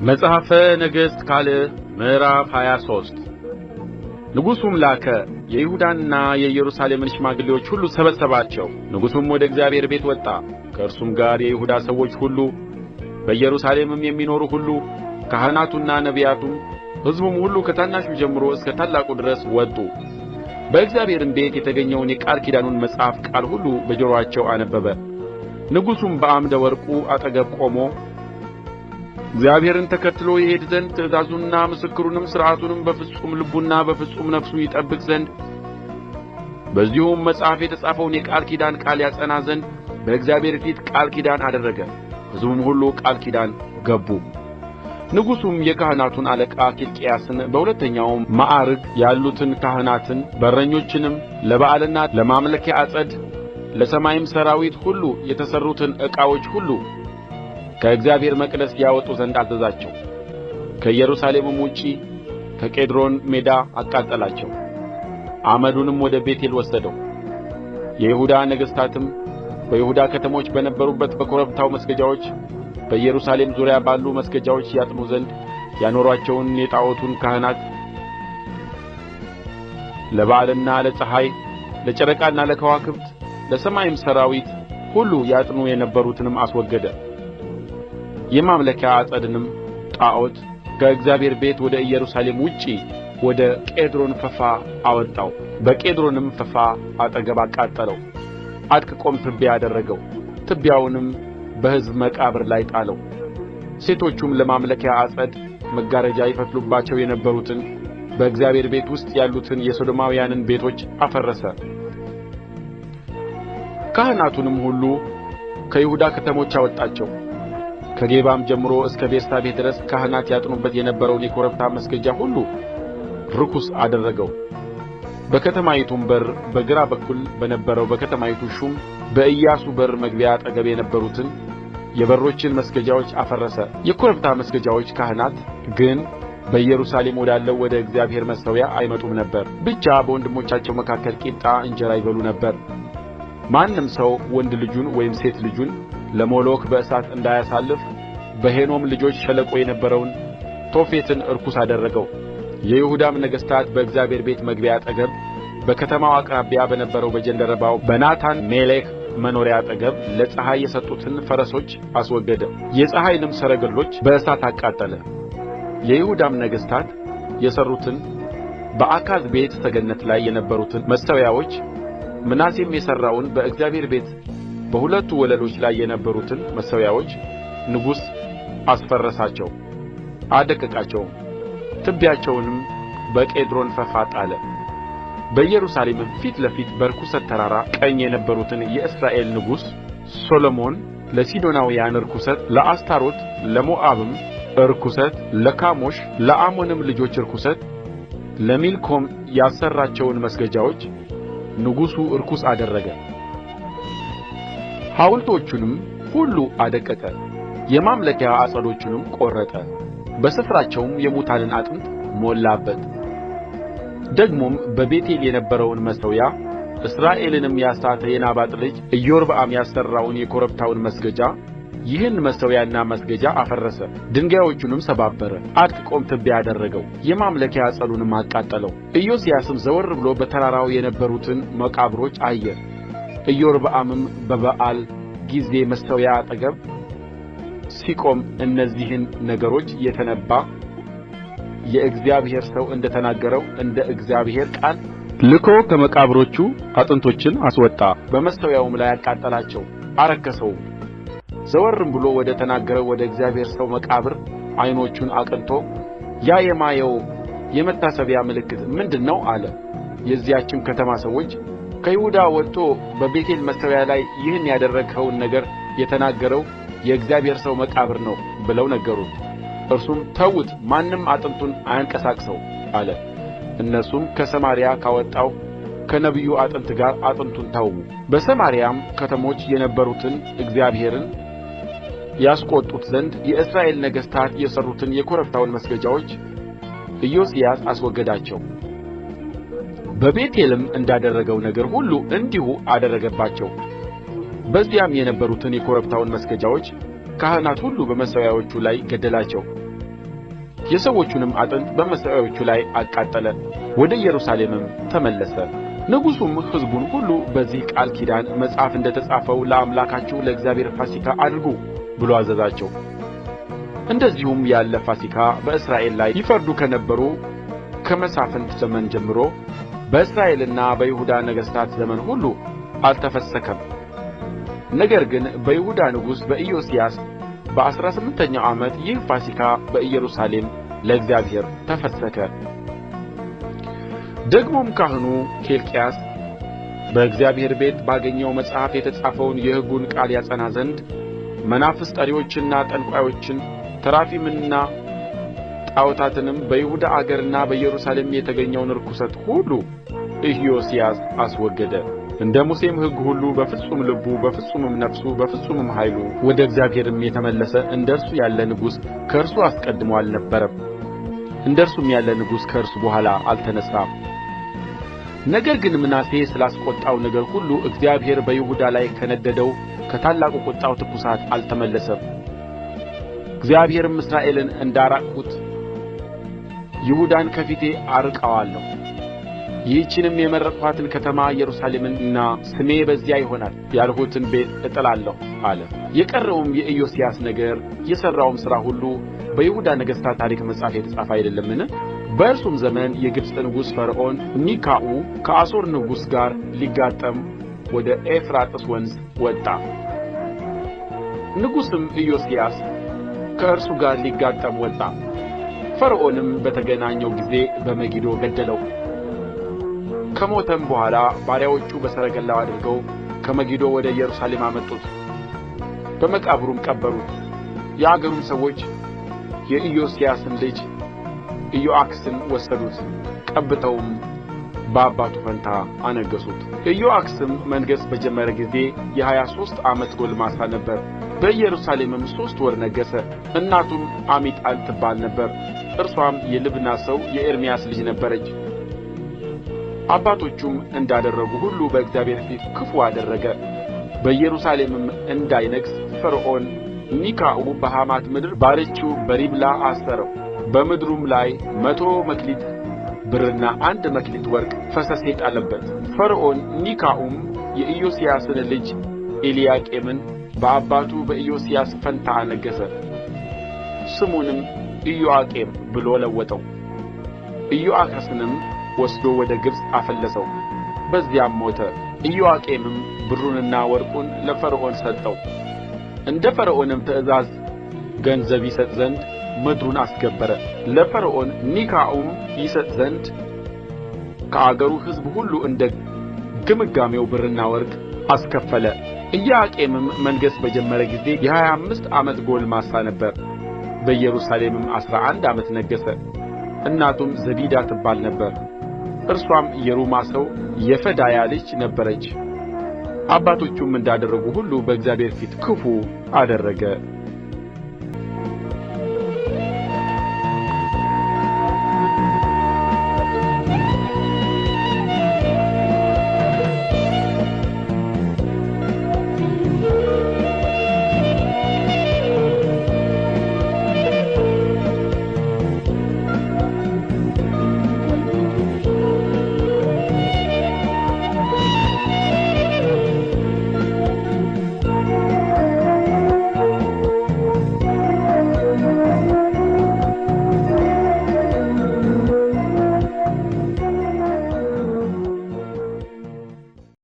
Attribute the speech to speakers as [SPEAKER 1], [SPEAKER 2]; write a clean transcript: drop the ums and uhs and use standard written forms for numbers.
[SPEAKER 1] መጽሐፈ ነገሥት ካልዕ ምዕራፍ 23። ንጉሡም ላከ፣ የይሁዳንና የኢየሩሳሌምን ሽማግሌዎች ሁሉ ሰበሰባቸው። ንጉሡም ወደ እግዚአብሔር ቤት ወጣ፣ ከእርሱም ጋር የይሁዳ ሰዎች ሁሉ፣ በኢየሩሳሌምም የሚኖሩ ሁሉ፣ ካህናቱና ነቢያቱም፣ ሕዝቡም ሁሉ ከታናሹ ጀምሮ እስከ ታላቁ ድረስ ወጡ። በእግዚአብሔርም ቤት የተገኘውን የቃል ኪዳኑን መጽሐፍ ቃል ሁሉ በጆሮአቸው አነበበ። ንጉሡም በዓምደ ወርቁ አጠገብ ቆሞ እግዚአብሔርን ተከትሎ ይሄድ ዘንድ ትእዛዙንና ምስክሩንም ሥርዓቱንም በፍጹም ልቡና በፍጹም ነፍሱ ይጠብቅ ዘንድ በዚሁም መጽሐፍ የተጻፈውን የቃል ኪዳን ቃል ያጸና ዘንድ በእግዚአብሔር ፊት ቃል ኪዳን አደረገ። ሕዝቡም ሁሉ ቃል ኪዳን ገቡ። ንጉሡም የካህናቱን አለቃ ኬልቅያስን በሁለተኛውም ማዕርግ ያሉትን ካህናትን በረኞችንም ለበኣልና ለማምለኪያ ዐፀድ ለሰማይም ሠራዊት ሁሉ የተሠሩትን ዕቃዎች ሁሉ ከእግዚአብሔር መቅደስ ያወጡ ዘንድ አዘዛቸው። ከኢየሩሳሌምም ውጭ በቄድሮን ሜዳ አቃጠላቸው፣ አመዱንም ወደ ቤቴል ወሰደው። የይሁዳ ነገሥታትም በይሁዳ ከተሞች በነበሩበት በኮረብታው መስገጃዎች በኢየሩሳሌም ዙሪያ ባሉ መስገጃዎች ያጥኑ ዘንድ ያኖሩአቸውን የጣዖቱን ካህናት ለበኣልና ለፀሐይ ለጨረቃና ለከዋክብት ለሰማይም ሠራዊት ሁሉ ያጥኑ የነበሩትንም አስወገደ። የማምለኪያ ዐፀድንም ጣዖት ከእግዚአብሔር ቤት ወደ ኢየሩሳሌም ውጭ ወደ ቄድሮን ፈፋ አወጣው። በቄድሮንም ፈፋ አጠገብ አቃጠለው፣ አድቅቆም ትቢያ አደረገው። ትቢያውንም በሕዝብ መቃብር ላይ ጣለው። ሴቶቹም ለማምለኪያ ዐፀድ መጋረጃ ይፈትሉባቸው የነበሩትን በእግዚአብሔር ቤት ውስጥ ያሉትን የሰዶማውያንን ቤቶች አፈረሰ። ካህናቱንም ሁሉ ከይሁዳ ከተሞች አወጣቸው። ከጌባም ጀምሮ እስከ ቤርሳቤህ ድረስ ካህናት ያጥኑበት የነበረውን የኮረብታ መስገጃ ሁሉ ርኩስ አደረገው። በከተማይቱም በር በግራ በኩል በነበረው በከተማይቱ ሹም በኢያሱ በር መግቢያ አጠገብ የነበሩትን የበሮችን መስገጃዎች አፈረሰ። የኮረብታ መስገጃዎች ካህናት ግን በኢየሩሳሌም ወዳለው ወደ እግዚአብሔር መሠዊያ አይመጡም ነበር፣ ብቻ በወንድሞቻቸው መካከል ቂጣ እንጀራ ይበሉ ነበር። ማንም ሰው ወንድ ልጁን ወይም ሴት ልጁን ለሞሎክ በእሳት እንዳያሳልፍ በሄኖም ልጆች ሸለቆ የነበረውን ቶፌትን ርኩስ አደረገው። የይሁዳም ነገሥታት በእግዚአብሔር ቤት መግቢያ አጠገብ በከተማው አቅራቢያ በነበረው በጃንደረባው በናታንሜሌክ መኖሪያ አጠገብ ለፀሐይ የሰጡትን ፈረሶች አስወገደ። የፀሐይንም ሰረገሎች በእሳት አቃጠለ። የይሁዳም ነገሥታት የሠሩትን በአካዝ ቤት ሰገነት ላይ የነበሩትን መሠዊያዎች፣ ምናሴም የሠራውን በእግዚአብሔር ቤት በሁለቱ ወለሎች ላይ የነበሩትን መሠዊያዎች ንጉሡ አስፈረሳቸው፣ አደቀቃቸውም። ትቢያቸውንም በቄድሮን ፈፋ ጣለ። በኢየሩሳሌምም ፊት ለፊት በርኵሰት ተራራ ቀኝ የነበሩትን የእስራኤል ንጉሥ ሰሎሞን ለሲዶናውያን ርኵሰት፣ ለአስታሮት፣ ለሞዓብም ርኵሰት፣ ለካሞሽ፣ ለአሞንም ልጆች ርኵሰት፣ ለሚልኮም ያሠራቸውን መስገጃዎች ንጉሡ ርኩስ አደረገ። ሐውልቶቹንም ሁሉ አደቀቀ፣ የማምለኪያ ዐፀዶቹንም ቈረጠ፣ በስፍራቸውም የሙታንን አጥንት ሞላበት። ደግሞም በቤቴል የነበረውን መሠዊያ እስራኤልንም ያሳተ የናባጥ ልጅ ኢዮርብዓም ያሠራውን የኮረብታውን መስገጃ ይህን መሠዊያና መስገጃ አፈረሰ፣ ድንጋዮቹንም ሰባበረ፣ አድቅቆም ትቢያ አደረገው፣ የማምለኪያ ዐፀዱንም አቃጠለው። ኢዮስያስም ዘወር ብሎ በተራራው የነበሩትን መቃብሮች አየ። ኢዮርብዓምም በበዓል ጊዜ መሠዊያ አጠገብ ሲቆም እነዚህን ነገሮች የተነባ የእግዚአብሔር ሰው እንደ ተናገረው እንደ እግዚአብሔር ቃል ልኮ ከመቃብሮቹ አጥንቶችን አስወጣ፣ በመሠዊያውም ላይ አቃጠላቸው፣ አረከሰውም። ዘወርም ብሎ ወደ ተናገረው ወደ እግዚአብሔር ሰው መቃብር ዓይኖቹን አቅንቶ ያ የማየው የመታሰቢያ ምልክት ምንድር ነው? አለ። የዚያችም ከተማ ሰዎች ከይሁዳ ወጥቶ በቤቴል መሠዊያ ላይ ይህን ያደረግኸውን ነገር የተናገረው የእግዚአብሔር ሰው መቃብር ነው ብለው ነገሩት። እርሱም ተዉት፣ ማንም አጥንቱን አያንቀሳቅሰው አለ። እነርሱም ከሰማርያ ካወጣው ከነቢዩ አጥንት ጋር አጥንቱን ተዉ። በሰማርያም ከተሞች የነበሩትን እግዚአብሔርን ያስቈጡት ዘንድ የእስራኤል ነገሥታት የሠሩትን የኮረብታውን መስገጃዎች ኢዮስያስ አስወገዳቸው። በቤቴልም እንዳደረገው ነገር ሁሉ እንዲሁ አደረገባቸው። በዚያም የነበሩትን የኮረብታውን መስገጃዎች ካህናት ሁሉ በመሠዊያዎቹ ላይ ገደላቸው። የሰዎቹንም አጥንት በመሠዊያዎቹ ላይ አቃጠለ። ወደ ኢየሩሳሌምም ተመለሰ። ንጉሡም ሕዝቡን ሁሉ በዚህ ቃል ኪዳን መጽሐፍ እንደ ተጻፈው ለአምላካችሁ ለእግዚአብሔር ፋሲካ አድርጉ ብሎ አዘዛቸው። እንደዚሁም ያለ ፋሲካ በእስራኤል ላይ ይፈርዱ ከነበሩ ከመሳፍንት ዘመን ጀምሮ በእስራኤልና በይሁዳ ነገሥታት ዘመን ሁሉ አልተፈሰከም። ነገር ግን በይሁዳ ንጉሥ በኢዮስያስ በ18ኛው ዓመት ይህ ፋሲካ በኢየሩሳሌም ለእግዚአብሔር ተፈሰከ። ደግሞም ካህኑ ኬልቅያስ በእግዚአብሔር ቤት ባገኘው መጽሐፍ የተጻፈውን የሕጉን ቃል ያጸና ዘንድ መናፍስት ጠሪዎችንና ጠንቋዮችን ተራፊምንና ጣዖታትንም በይሁዳ አገርና በኢየሩሳሌም የተገኘውን ርኵሰት ሁሉ ኢዮስያስ አስወገደ። እንደ ሙሴም ሕግ ሁሉ በፍጹም ልቡ በፍጹምም ነፍሱ በፍጹምም ኃይሉ ወደ እግዚአብሔርም የተመለሰ እንደ እርሱ ያለ ንጉሥ ከእርሱ አስቀድሞ አልነበረም፣ እንደ እርሱም ያለ ንጉሥ ከእርሱ በኋላ አልተነሣም። ነገር ግን ምናሴ ስላስቈጣው ነገር ሁሉ እግዚአብሔር በይሁዳ ላይ ከነደደው ከታላቁ ቍጣው ትኵሳት አልተመለሰም። እግዚአብሔርም እስራኤልን እንዳራቅሁት ይሁዳን ከፊቴ አርቀዋለሁ፣ ይህችንም የመረጥኋትን ከተማ ኢየሩሳሌምንና ስሜ በዚያ ይሆናል ያልሁትን ቤት እጥላለሁ አለ። የቀረውም የኢዮስያስ ነገር የሠራውም ሥራ ሁሉ በይሁዳ ነገሥታት ታሪክ መጽሐፍ የተጻፈ አይደለምን? በእርሱም ዘመን የግብጽ ንጉሥ ፈርዖን ኒካዑ ከአሦር ንጉሥ ጋር ሊጋጠም ወደ ኤፍራጥስ ወንዝ ወጣ። ንጉሡም ኢዮስያስ ከእርሱ ጋር ሊጋጠም ወጣ። ፈርዖንም በተገናኘው ጊዜ በመጊዶ ገደለው። ከሞተም በኋላ ባሪያዎቹ በሰረገላው አድርገው ከመጊዶ ወደ ኢየሩሳሌም አመጡት፣ በመቃብሩም ቀበሩት። የአገሩም ሰዎች የኢዮስያስን ልጅ ኢዮአክስን ወሰዱት፣ ቀብተውም በአባቱ ፋንታ አነገሡት። ኢዮአክስም መንገሥ በጀመረ ጊዜ የ23 ዓመት ጕልማሳ ነበረ። በኢየሩሳሌምም ሦስት ወር ነገሠ። እናቱም አሚጣል ትባል ነበር። እርስዋም የልብና ሰው የኤርምያስ ልጅ ነበረች። አባቶቹም እንዳደረጉ ሁሉ በእግዚአብሔር ፊት ክፉ አደረገ። በኢየሩሳሌምም እንዳይነግሥ ፈርዖን ኒካዑ በሐማት ምድር ባለችው በሪብላ አሰረው። በምድሩም ላይ 100 መክሊት ብርና 1 መክሊት ወርቅ ፈሰሴ ጣለበት። ፈርዖን ኒካዑም የኢዮስያስን ልጅ ኤልያቄምን በአባቱ በኢዮስያስ ፋንታ አነገሠ። ስሙንም ኢዮአቄም ብሎ ለወጠው። ኢዮአካስንም ወስዶ ወደ ግብጽ አፈለሰው፣ በዚያም ሞተ። ኢዮአቄምም ብሩንና ወርቁን ለፈርዖን ሰጠው። እንደ ፈርዖንም ትእዛዝ ገንዘብ ይሰጥ ዘንድ ምድሩን አስገበረ። ለፈርዖን ኒካዑም ይሰጥ ዘንድ ከአገሩ ሕዝብ ሁሉ እንደ ግምጋሜው ብርና ወርቅ አስከፈለ። ኢዮአቄምም መንገሥ በጀመረ ጊዜ የ25 ዓመት ጕልማሳ ነበረ። በኢየሩሳሌምም 11 ዓመት ነገሠ። እናቱም ዘቢዳ ትባል ነበር። እርስዋም የሩማ ሰው የፈዳያ ልጅ ነበረች። አባቶቹም እንዳደረጉ ሁሉ በእግዚአብሔር ፊት ክፉ አደረገ።